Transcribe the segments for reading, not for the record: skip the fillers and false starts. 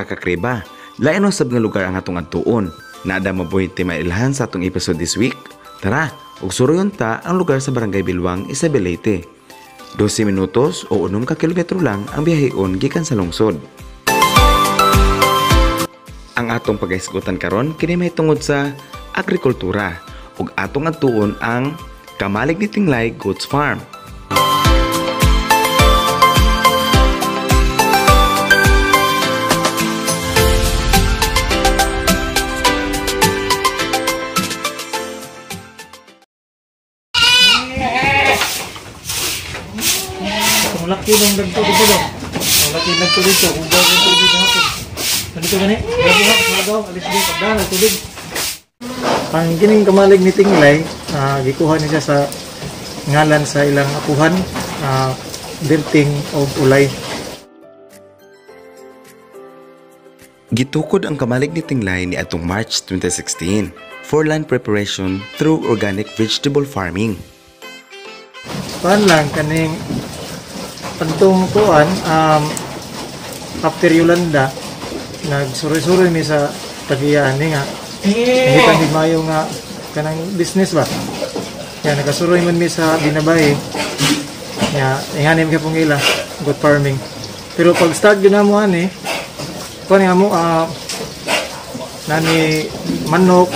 Mga kakreba, lain usab nga lugar ang atong adtuon. Naada mabuhi ti mailhan sa atong episode this week. Tara, ug suroyon ta ang lugar sa Barangay Bilwang, Isabel, Leyte. 12 minutos o 6 ka kilometro lang ang biyaheon gikan sa lungsod. Ang atong pagahisgutan karon kini mahitungod sa agrikultura ug atong adtuon ang Kamalig ni Tinglay Goats Farm. Ang laki ng dagto dito daw. Ang laki ng dagto dito. Hugaw ng tubig hapon. Nandito gani. Grabe ha. Hugaw. Alis din. Pagdaan ang tubig. Ang kining Kamalig ni Tinglay, gikuha ni siya sa ngalan sa ilang apuhan, Dirting og Ulay. Gitukod ang Kamalig ni Tinglay ni atong March 2016 for land preparation through organic vegetable farming. Kuan lang kaning pantong kuan, after Yolanda nagsuroy-suroy mi sa tagiyaan ni nga nangita mi mayo nga kanang business ba. Kaya nagasuroy man mi sa Binabay. Nya ingani mi kapong ila goat farming. Pero pag start gyud namo ani, kuan nga mo, nani manok,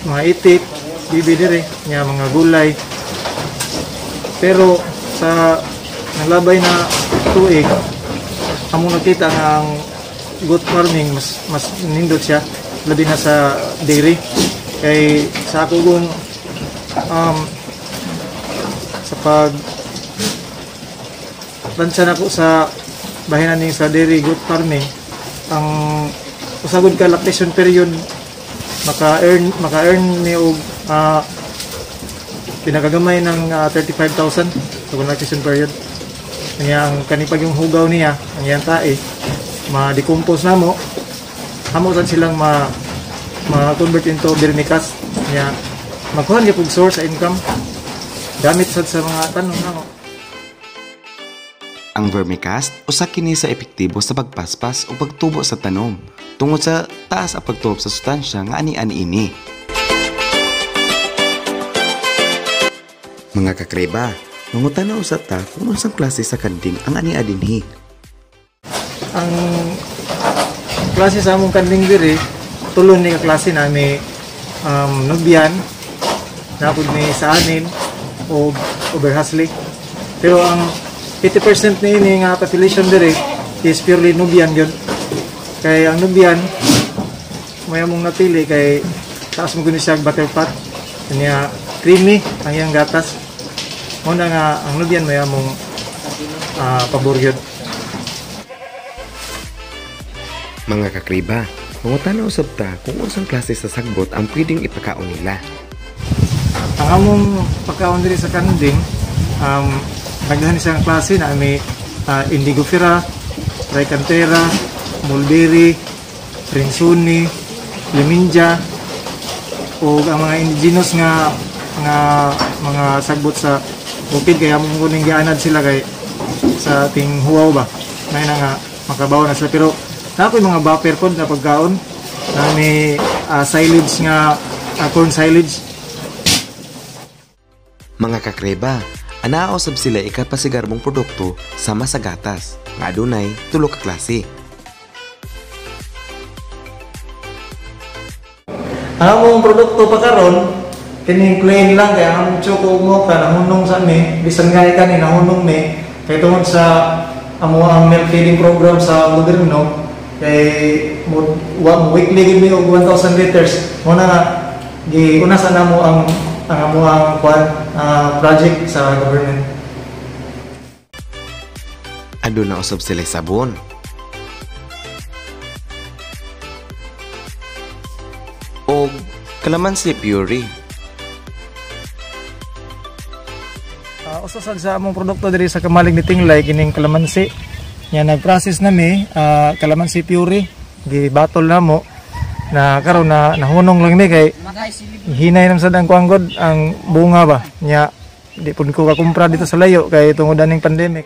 mga itik, bibi dire, nya mga gulay. Pero sa nalabay na tuig, amo nakita nga ang goat farming mas nindot siya, labi na sa dairy. Kay sa ako kung, sa pag bansa nako sa bahinan ning sa dairy goat farming, ang usagod ka lactation period maka-earn ni og pinakagamay ng 35,000 sa lactation period. Kanya ang kanipag yung hugaw niya, ang iyang tae, ma-decompose na mo, hamo sad silang ma-convert into vermicast. Kanya magkuhan gyud og source sa income gamit sad sa mga tanom namo. Ang vermicast usa kini sa epektibo sa pagpaspas o pagtubo sa tanom tungod sa taas ang pagtubo sa sustansya nga ani-ani ini. Mga kakreba, mangutana usa ta kung unsang klase sa kanding ang ania dinhi. Ang klase sa among kanding diri, tulo ni ka klase na may, Nubian, napud ni Saanen o Oberhasli. Pero ang 80% ni ini nga population diri is purely Nubian gyud. Kay ang Nubian may among napili kay taas mo guni siya butterfat, kanya creamy ang iyang gatas. Mao na nga ang Nubian may among pabor gyud. Mga kakriba, mangutana usab ta kung unsang klase sa sagbot ang pwedeng ipakaon nila. Ang among pagkaon diri sa kanding, nagdahan siyang klase na may, Indigofera, Tricantera, Mulberry, Rinsuni, Liminja, o ang mga indigenous nga mga sagbot sa bukid. Kaya among kuning gianad sila kay sa ating huwaw ba, may na nga makabaw na sila. Pero na ako'y mga buffer pod na pagkaon na may, silage nga, corn silage. Mga kakreba, anaa usab sila ikapasigarbong produkto sama sa gatas nga adunay tulo ka klase. Ang among produkto pa karon kining plain lang kay ang among choco ug mocha nahunong sa mi, bisan nga kani nahunong mi kay tungod sa amo ang milk feeding program sa gobyerno kay mo, wa, weekly gid mi og 1,000 liters. Mo na nga giuna sa namo ang amuang kuan, project sa government. Aduna usab sila sabon. Og kalamansi puree. Usa sad sa among produkto diri sa Kamalig ni Tinglay kining kalamansi. Nya nag-process nami, kalamansi puree, gibatol namo na karon na nahunong lang mi kay hinay nam sad ang kuan gud ang bunga ba. Nya di pud ko kakumpra dito sa layo kay tungod aning pandemic.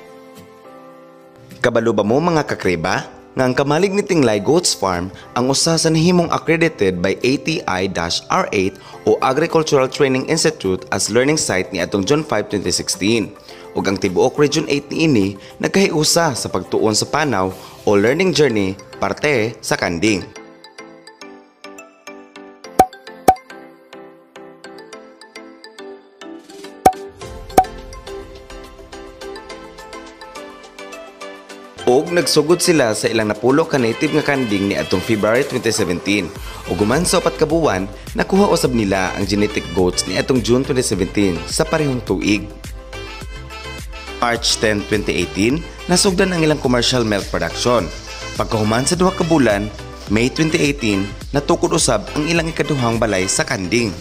Kabalo ba mo mga kakreba nga ang Kamalig ni Tinglay Goats Farm ang usa sa nahimong accredited by ATI-R8 o Agricultural Training Institute as learning site ni atong June 5, 2016. Ug ang tibuok Region 8 niini nagkahiusa sa pagtuon sa panaw o learning journey parte sa kanding. Og nagsugod sila sa ilang napulo ka native nga kanding ni atong February 2017. Ug human sa 4 ka buwan, nakuha usab nila ang genetic goats ni atong June 2017 sa parehong tuig. March 10, 2018, nasugdan ang ilang commercial milk production. Pagkahuman sa 2 ka bulan, May 2018, natukod usab ang ilang ikaduhang balay sa kanding.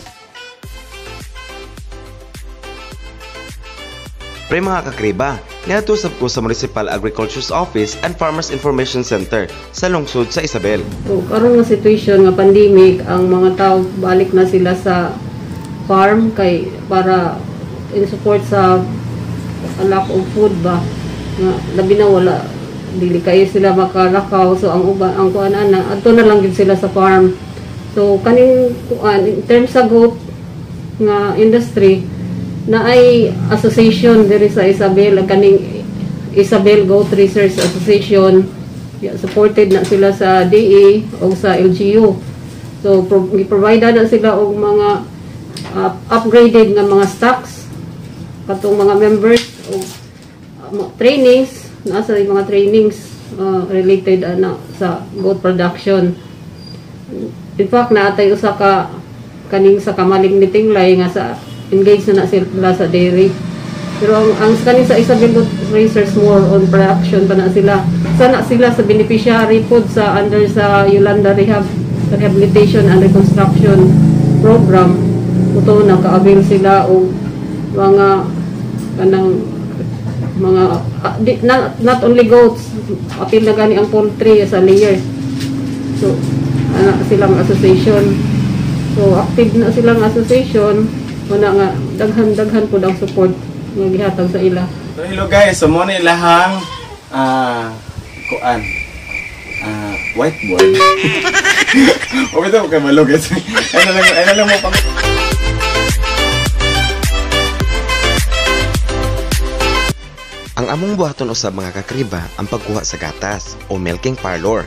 Pre mga kakriba, niadto sab ko sa Municipal Agriculture's Office and Farmers Information Center sa lungsod sa Isabel. So, karon nga situation nga pandemic, ang mga tao balik na sila sa farm kay para in support sa lack of food ba, nga labi na wala dili kayo sila makalakaw, so ang uban ang kuan ana adto na lang gid sila sa farm. So kaning kuan in terms sa goat nga industry na ay association diri sa Isabel, ang kaning Isabel Goat Research Association, supported na sila sa DA o sa LGU. So gi-provide na sila og mga upgraded nga mga stocks katong mga members o trainings, nasa mga trainings related ana sa goat production. In fact, naatay usa ka kaning sa Kamalig ni Tinglay nga sa engaged na sila sa dairy. Pero ang kaning sa Isabel Goat Raisers more on production pa na sila. Sana sila sa beneficiary pod sa under sa Yolanda Rehabilitation and Reconstruction Program. Uto naka-avail sila og mga kanang mga not only goats, apil na gani ang poultry sa layer. So ana silang association. So active na silang association. Wala nga daghan-daghan pud ang support nga gihatag sa ila. So hello guys, so mo na ilahang kuan whiteboard. O bitaw kay malo guys. Ano lang mo pang Ang among buhaton usab mga kakriba ang pagkuha sa gatas o milking parlor.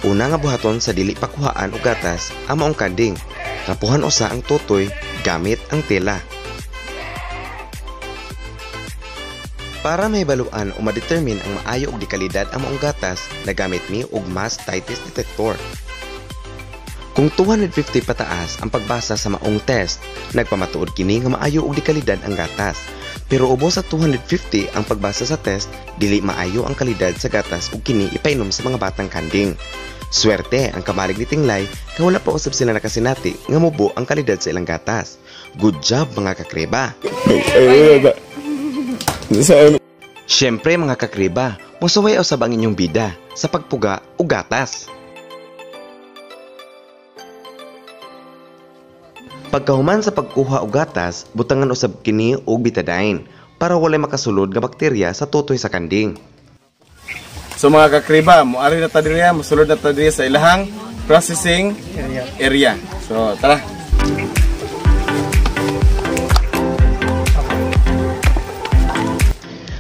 Una nga buhaton sa dili pakuhaan og gatas ang maong kanding. Rapuhan usa ang tutoy gamit ang tela. Para mahibaluan o ma-determine ang maayo og dekalidad ang maong gatas, nagamit mi og mastitis detector. Kung 250 pataas ang pagbasa sa maong test, nagpamatuod kini nga maayo og dekalidad ang gatas. Pero ubos sa 250 ang pagbasa sa test, dili maayo ang kalidad sa gatas ug kini ipainom sa mga batang kanding. Swerte ang Kamalig ni Tinglay kay wala pa usab sila nakasinati nga mubo ang kalidad sa ilang gatas. Good job mga kakriba. Siyempre mga kakriba, musuway usab ang inyong bida sa pagpuga og gatas. Pagkahuman sa pagkuha og gatas, butangan usab kini og betadine para walay makasulod nga bakterya sa tutoy sa kanding. So mga kakriba, moari na ta diri, mosulod na ta diri sa ilahang processing area. So tara.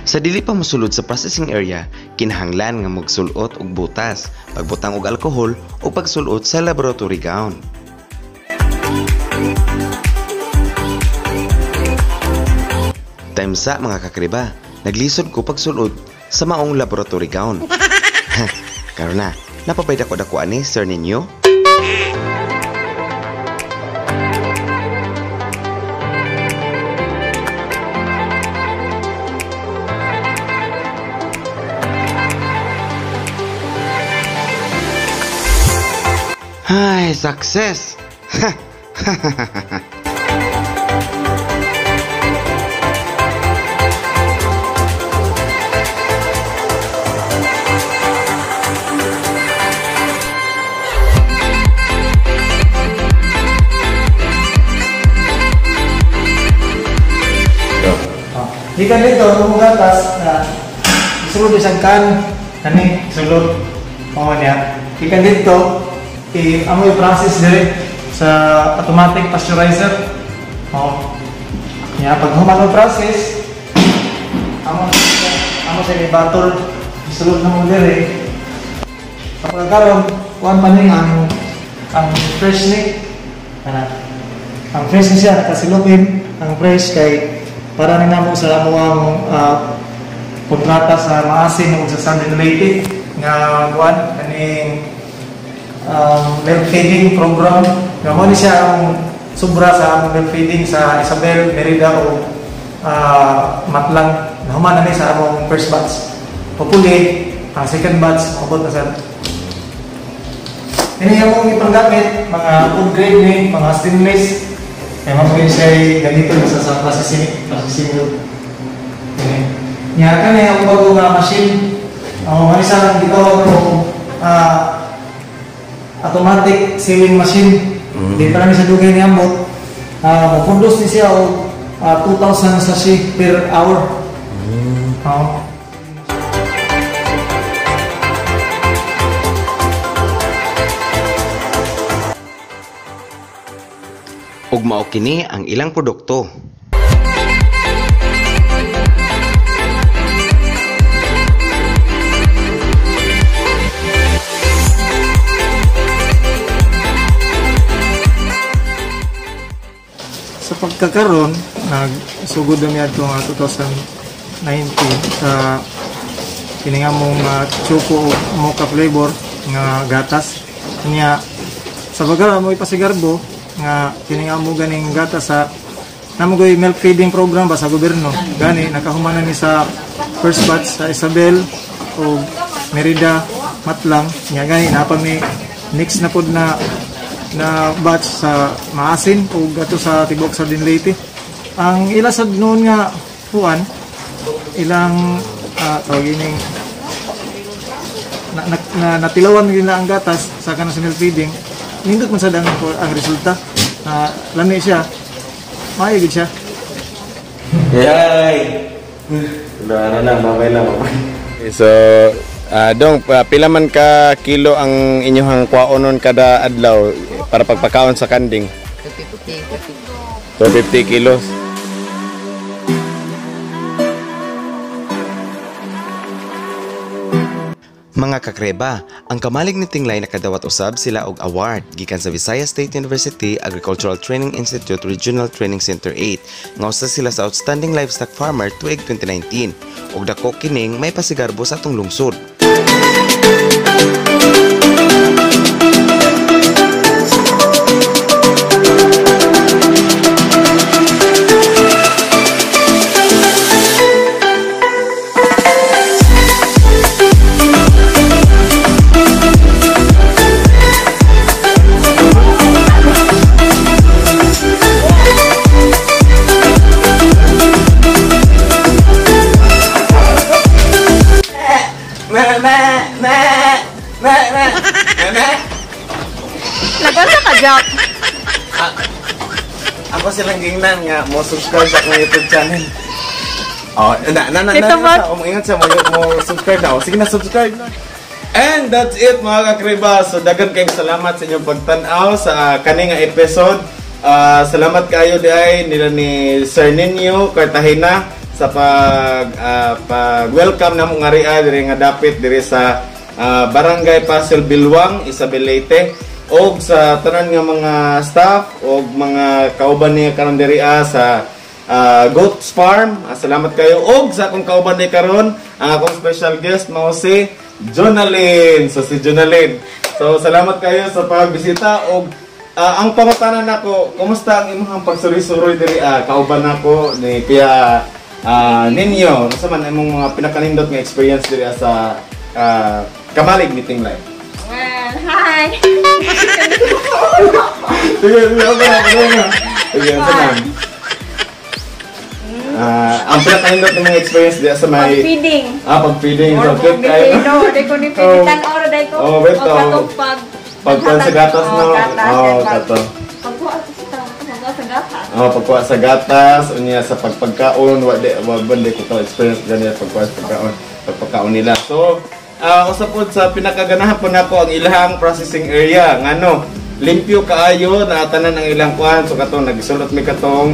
Sa dili pa mosulod sa processing area, kinahanglan nga magsulot og butas, pagbutang og alkohol o pagsulot sa laboratory gown. Time sa mga kakriba, naglisod ko pagsulod sa maong laboratory gown. Karon na, napabay dako-dako ani sir ninyo? Ay, success! Gikan dito, kung gatas, isulod isang kan, kani, isulod. Oo niya. Ikan dito, amo i-process dire sa automatic pasteurizer. Oo. Niya, pag human ang process, amo sa battle, sulod na mo dire. Kapag karon, kuan pa ni ang fresh ni. Ana. Ang fresh ni siya nakasilupin, ang fresh kay para ni namo sa amuang kontrata sa Maasin ug sa Southern Leyte nga kuan kaning milk feeding program. Nga mo ni siya ang sobra sa among milk feeding sa Isabel, Merida o Matlang. Nahuman na ni sa among first batch. Hopefully, ang second batch maabot na sa. Ini among ipanggamit, mga food grade ni, mga stainless. Kaya mga siya ganito sa processing milk. Okay. Nya kani ang bago nga machine. Ang isa lang gitawag ko automatic sewing machine. Di pa namin sa dugay ni ambot. Mo-produce ni siya og 2,000 sachet per hour. Ug mao kini ang ilang produkto. Sa pagkakaron, nagsugod na miadto nga 2019 sa kini nga mong choco o mocha flavor nga gatas. Niya sa pagkaron mo ipasigarbo nga kini nga mo ganing gatas sa namo goy milk feeding program ba sa gobyerno. Gani nakahuman na ni sa first batch sa Isabel o Merida, Matlang. Niya gani naa pa mi next na pod na batch sa Maasin o gato sa Tibok Sardin Leyte. Ang ila sad noon nga kuan ilang tawag ining natilawan nila ang gatas sa kanang sa milk feeding. Nindot man sad ang resulta. Lami siya. Maayo gid siya. Yay! Wala na, mamay lang. So, dong, pila man ka kilo ang inyong kwaonon kada adlaw para pagpakaon sa kanding? 250. 250 kilos. Mga kakreba, ang kamalig ni Tinglay nakadawat usab sila og award gikan sa Visayas State University Agricultural Training Institute Regional Training Center 8 nga usa sila sa Outstanding Livestock Farmer tuig 2019 ug dako kining may pasigarbo sa atong lungsod. Nagasa ka, Jack? Ako silang gingnan nga mo subscribe sa akong YouTube channel. Oh, na ingat siya mo subscribe na. Sige na, subscribe na. And that's it mga kakriba. So daghan kayong salamat sa inyong pagtan-aw sa kani nga episode. Salamat kayo diay nila ni Sir Ninyo Cartagena sa pag welcome namo nga ria diri nga dapit diri sa Barangay Pasil Bilwang, Isabel Leyte, og sa tanan nga mga staff og mga kauban niya karon diri sa Goats Farm. Salamat kayo og sa akong kauban ni karon, ang akong special guest mao si Jonalyn. So si Jonalyn. So salamat kayo sa pagbisita og ang pangutanan nako, kumusta ang imong pagsuri-suroy diri kauban nako ni Kuya Ninyo? Unsa man imong mga pinakanindot nga experience diri sa kamalig ni Tinglay? Well, hi! Sige, sige, ang pinakanindot ng mga experience diri sa may pag-feeding. Pag-feeding. So, cute kayo. Day ko ni feeding. Tan-oro day ko. Oh, wait, pagkuha sa gatas, no? Oh, kato. Pagkuha sa gatas. Oh, pagkuha sa gatas, unya sa pagpagkaon, wa di ko to experience ganyan pagkuha sa pagkaon, pagpagkaon nila. So, Usa pod sa pinakaganahan po nako ang ilahang processing area, ngano limpyo kaayo na tanan ang ilang kuan. So katong nagsulot mi katong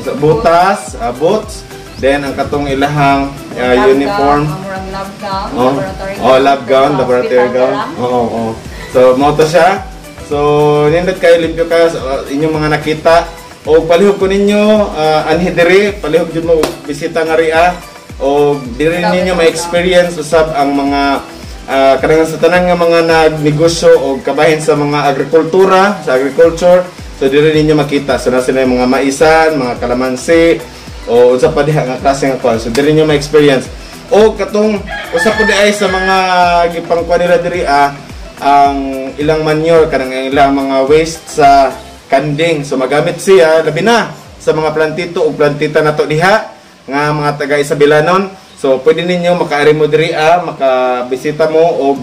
sa butas, boots, then ang katong ilahang Lab uniform. gown, amurang lab gown, Oh, laboratory oh, lab gown, sa laboratory hospital gown. ka lang. Oo. So mao to siya. So nindot kayo, limpyo kayo sa inyong mga nakita. O palihog ko ninyo anhi diri, palihog jud mo bisita nga ria o diri Grabe ninyo na ma-experience usab ang mga kanang sa tanan nga mga nagnegosyo o kabahin sa mga agrikultura, sa agriculture. So diri ninyo makita. So na sila yung mga maisan, mga kalamansi o unsa pa diha nga klase nga kuan. So diri ninyo ma-experience. O katong usa po di ay sa mga gipangkuan nila diri ang ilang manure, kanang ang ilang mga waste sa kanding. So magamit siya labi na sa mga plantito o plantita nato diha nga mga taga Isabelanon. So pwede ninyo makaari mo diri makabisita mo og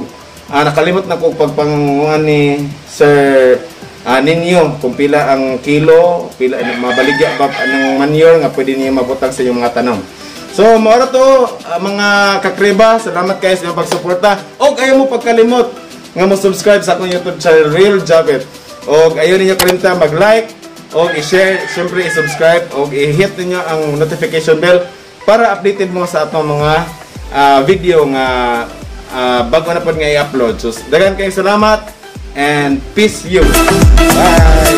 nakalimot na ko pagpangunguan ni Sir ninyo kung pila ang kilo, pila ang mabaligya ba ng manure nga pwede ninyo mabutang sa inyong mga tanom. So mao ra to mga kakriba, salamat kayo sa inyong pagsuporta. Og ayaw mo pagkalimot nga mo subscribe sa akong YouTube channel, Real Jabet. Og ayaw ninyo kalimta mag-like og i-share, syempre i-subscribe og i-hit ninyo ang notification bell para updated mo sa atong mga video nga bago na pod nga i-upload. So daghan kayong salamat and peace you. Bye.